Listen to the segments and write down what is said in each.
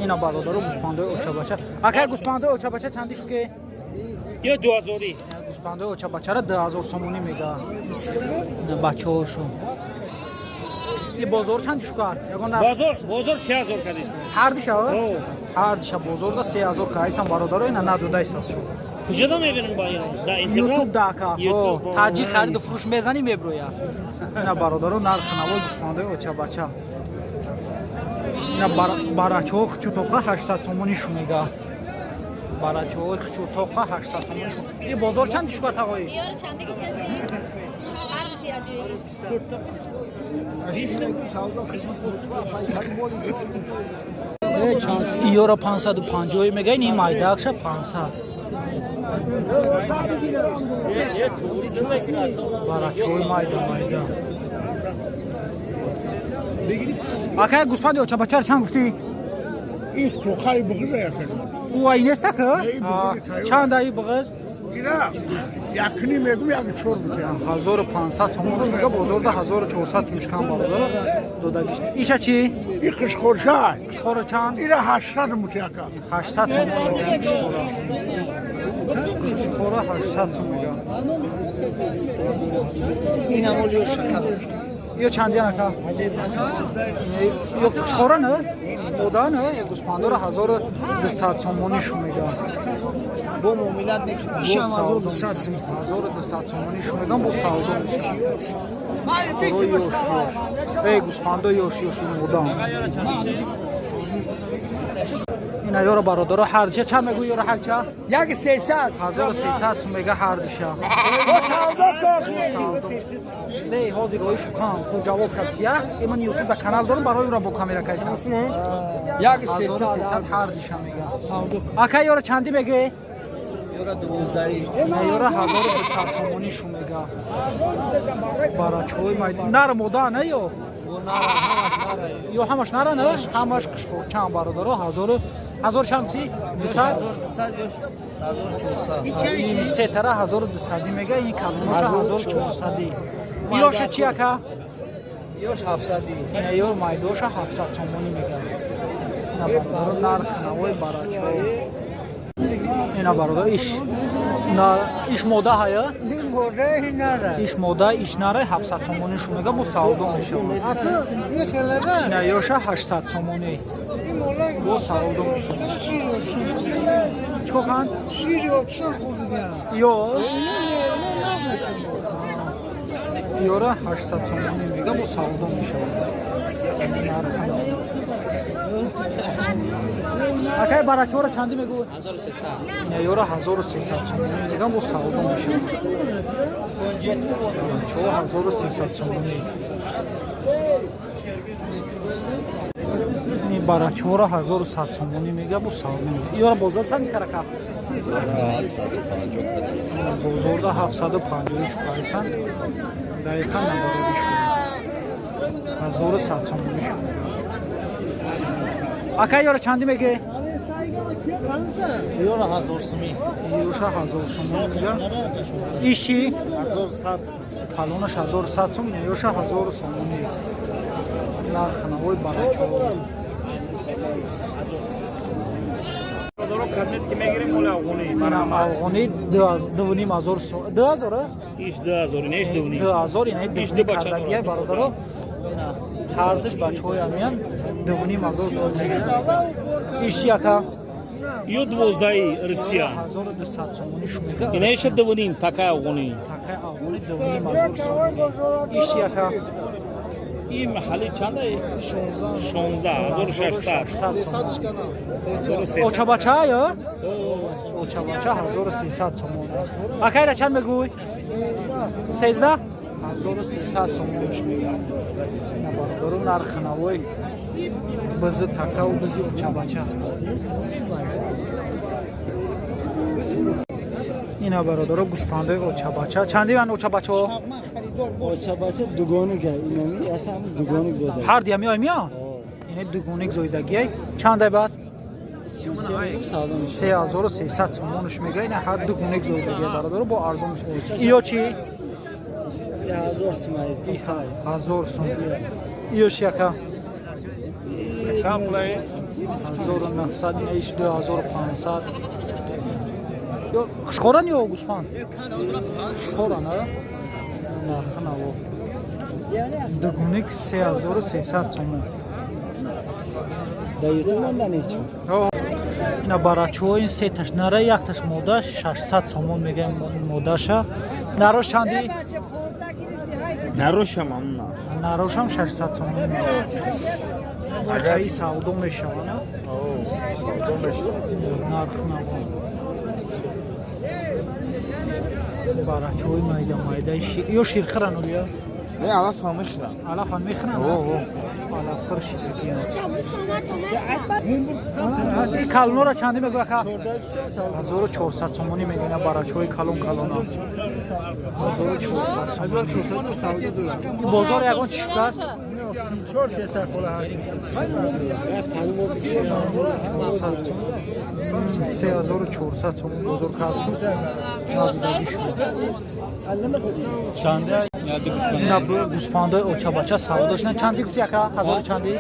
Ина, бародаро, гӯспандои очабача. Акай, гӯспандои очабача чанди шуд ке? Ё 2000. Гӯспандои очабачара 2000 сомонӣ мега. Ина бачаҳошо. И бозор чанди шукар? Ягон нарх? Бозор 3000 кадист. Ҳар диша? Ҳар диша бозорда 3000 кайсан, бародаро, ина надодаист шу. Куҷода мебинем ба ин? Да Инстаграм? Ютуб да, ака. Ютуб. Таҷик хариду фурӯш мезанӣ, меброя. Ина, бародаро, нархи навои гӯспандои очабача. Ина барачаҳо хчутоқа 800 сомонӣ шу мега. Барачаҳои хчутоқа 800 сомонӣ шу. И бозор чанд шукар, тағои? Ёра чанди гуфтасти? Ҳардиши яҷои. Ёра 550 мега, ин майдакша 500. Барачаҳои майда майда. Акай, гӯспанди очабачара чанд гуфтӣ? Ин тоқаи буғиза якани. Ӯ ай неста ка? Не, буғизи тайёр. Чанд аи буғиз? Ира якни мегум, як чор бутям. 1500 сомон мега, бозорда 1400 мушкан, бародар, додагиш. Иша чӣ? И қишқорша. Қишқора чанд? Ира 800 мутяка. 800 сомон мега қишқора. Қишқора 800 сом мега. Ин амол ё шакар. Ё чандиян, ака? Ё қишқора не? Ода не? Ё гӯспандора 1200 сомонӣ шу мега. Бо муомилат мекунем. Ишам 1200 сум. 1200 сомонӣ шу мегам, бо савдо мешавад. Ёш ёш. Эй, гӯспандо ёш ёш, ин одам. Ина ёро, бародаро, ҳардиша чанд мегӯ, ёро ҳарча? Як 300. 1300 сум мега ҳардиша. Бо савдо кор. Не, ҳозир рои шукан, ку ҷавоб шад кия? Иман ютуб да канал дорам, барои ӯра бо камера кайсам. Як 1300 ҳардиша мега. Савдо. Ака, ёро чандӣ мегӯ? Ёра 12. Ина ёра 1200 сомонӣ шу мега. Барачои майда. Нар мода не ё? Ё ҳамаш нара не? Ҳамаш қишқорчан, бародаро, ҳазору ҳазор чанд си? 200? Ин се тара 1200 мега, ин калоноша 1400. Ёша чи, ака? Ёш 700. Ина ёр майдоша 700 сомонӣ мега. Ина, бародаро, нарх навои барачо. Ина, бародар, иш на иш мода ҳая? Иш мода, иш нара 700 сомонӣ шу мега, бо савдо мешавад. Ина ёша 800 сомонӣ. Бо савдо мешавад. Чикор канд? Ё ёра 800 сомонӣ мега, бо савдо мешавад. Акай, барачора чандӣ мегӯ? 1300. Не, ёра 1300 сомонӣ мега, бо савдо мешавад. Барачо 1300 сомонӣ. Ин барачора 1100 сомонӣ мега, бо савдо мешавад. Ёра бозор чанди карака? Бозорда 750 шукайсан. Дақиқан набароди шуд. 1100 сомонӣ шуд. Ака, ёра чандӣ мегӣ? Ёра 1000 сумӣ. Ёша 1000 сомонӣ мега. Иши? 1100. Калонаш 1100 сом, ина ёша 1000 сомонӣ. Нархи навои барачо. Бародаро, кабинет ки мегирем, моли афғонӣ. Ина афғонӣ 2500 сом. 2000, а? Иш 2000, не иш 2.5. 2000, ина Иш 2.5 ду бача кардагиай, дорад. Бародаро. Ина ҳардуш бачаҳои амиян 2500 сомонӣ. Иш чи, ака? Ё 12 Россия. 1200 сомонӣ шу мега. Ина иша 2.5, такай афғонӣ. Такай афғонӣ 2500 сомонӣ. Иш чи, ака? Ин маҳалли чанда? 16, 1600. 600. Очабача ё? Очабача 1300 сомон. Акайра чанд мегӯй? 13? 1300 сомонш мега. Ина, бародаро, нархи навои бизи такаву бизи очабача. Ина, бародаро, гӯспандаи очабача. Чанди ван очабачаҳо? Очабача дугоник инами ятам дугоник зода. Ҳар диям ё миё? Ина дугоник зоидагиай. Чандай баъд? 3300 сомонш мега. Ина ҳар дугоник зоидагиай, бародаро, бо арзон. Иё чӣ? 1000 сум. 1000 сум. Иё чи, ака? Чанд пулае? 1900, иш 2500. Ё қушқоран ё гӯспанд? Қушқоран, а? Нархи наво. Дугуник 3300 сомон. Да ютуб монда нечи? Ина барачо ин сеташ нара, якташ мода 600 сомон мегӯям модаша. Нарош чанди? Нарошам амна. Нарошам 600 сомон мегӯям. Агар савдо мешавад, а? Савдо мешавад. Нарх наво. Барачои майда майдаи шир ё ширхӯран ё? Не, алаф ҳам мехӯрам. Алаф ҳам мехӯран? Алафхӯр ширкатиям. Калонора чанди мегӯя ка? 1400 сомонӣ мегӯя барачои калон калона. 1400 сомонӣ. Бозор ягон чӣ шукар? 3400 сомон бозор кас шуд. Ина гӯспандои очабача савдо шудан. Чанди гуфти ака? Ҳазору чанди?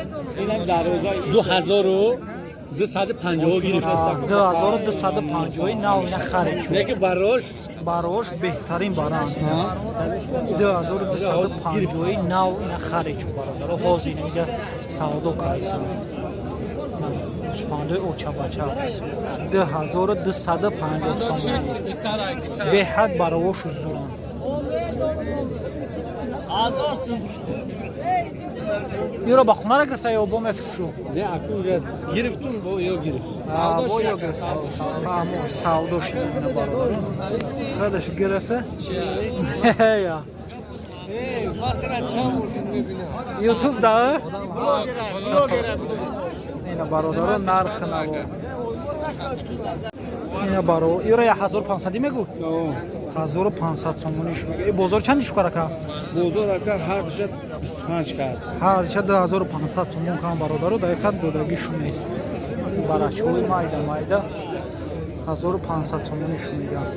2250 гирифт. 2250 нав ина харид шуд. Неки барош барош беҳтарин баранд. 2250 нав ина харид шуд бародаро. Ҳозир инҷа савдо кардисан. Гӯспандои очабача 2250 сомон. Беҳад баровошу зуранд. Юро ба хонара гирифта ё бо мефурӯшу? Не, аку гирифтум, бо ё гирифт. Бо ё гирифт. Фаҳмо, савдо шуд ина бародаро. Худаш гирифта. Я. Ютуб да? Ина бародаро нарх наво. Ина баро. Юро 1500 мегӯ? 1500 сомонӣ шуд. Бозор чанди шукар ака? Бозор ака ҳар душа 25 кард. Ҳар душа 2500 сомон кам бародаро, дақиқат додагӣ шу нест. Барачои майда майда 1500 сомонӣ шу мегӯянд.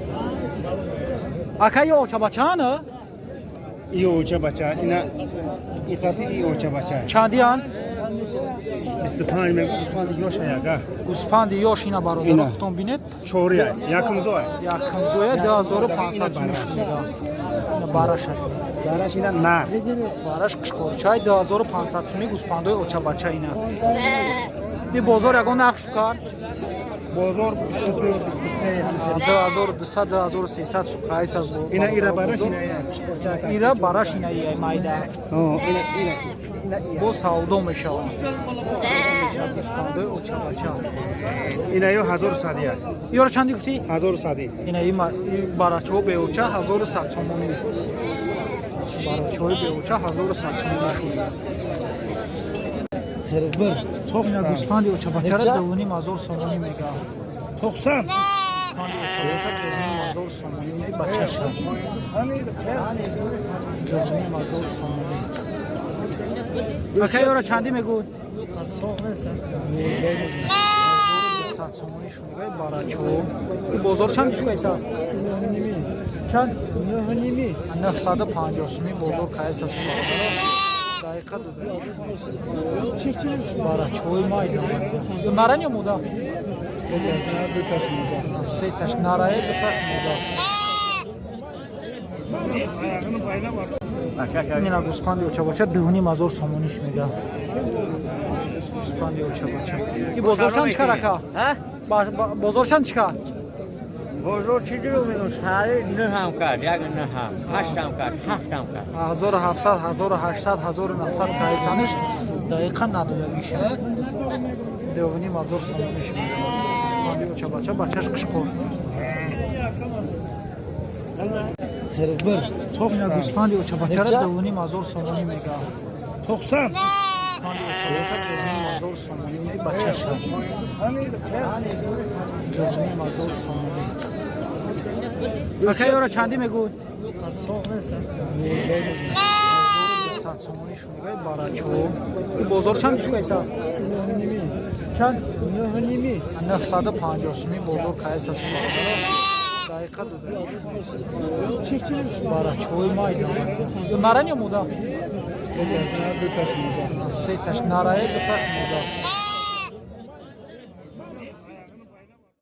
Ака ё очабачаан? Ё очабача, ина иқати и очабача. Чандиян? 25 мегӯ, гӯспанди ёш аяга. Гӯспанди ёш ина бародаро худтон бинед. Чория, якумзоя. Якумзоя 2500 сомон шу мегӯянд. Ина бараша. Бараш ина нар. Бараш қишқорчай 2500 сомон гӯспандои очабача ина. И бозор ягон нарх шукар? Бозор 22, 23 ҳамхел. 2200, 2300 шукайс аз бозор. Ина ира бараш ина қишқорча. Ира бараш ина ия майда. Ҳо, ина ина ина ия. Бо савдо мешавад. Гӯспандои очабача. Ина ё 1100 я. Ёро чанди гуфтӣ? 1100. Ина и барачо беоча 1100 сомонӣ. Барачои беоча 1100 сомонӣ шуд. Ина гӯспанди очабачара 2500 сомонӣ мегӯянд. 90. Гӯспанди очабача 2500 сомонӣ бачаша. 2500 сомонӣ. Ака ёро чанди мегӯ? 1200 сомонӣ шуд барачо. Бозор чанд шуд? Чанд? 950 сомонӣ бозор кайса шуд. Дақиқа додагӣ шуд. Барачои майда. Нара ё мода? Сеташ нарае, дуташ мода. Ина гӯспанди очабача 2500 сомониш мега. Гӯспанди очабача. И бозоршан чӣ кар ака? Бозоршан чӣ кар? Бозор чӣ дурӯ мегӯм, саҳари нӯҳам кард, як нӯҳам, ҳаштам кард, ҳафтам кард. 1700, 1800, 1900 кайсаниш дақиқа надодагиша. 2500 сомониш мега. Гӯспанди очабача, бачаш қишқор. Ина гӯспанди очабачара 2500 сомонӣ мега. 90. Гӯспанди очабача 2500 сомонӣ бачаша. 2500 сомонӣ. Ака ёро чанди мегӯ? 1200 сомонӣ шуд барачо. Бозор чанд шуд айса? Чанд? 950 сомонӣ бозор кайса шуд. Дақиқа додагӣ шуд. Барачои майда. Нара ё мода? Сеташ нарае, дуташ мода.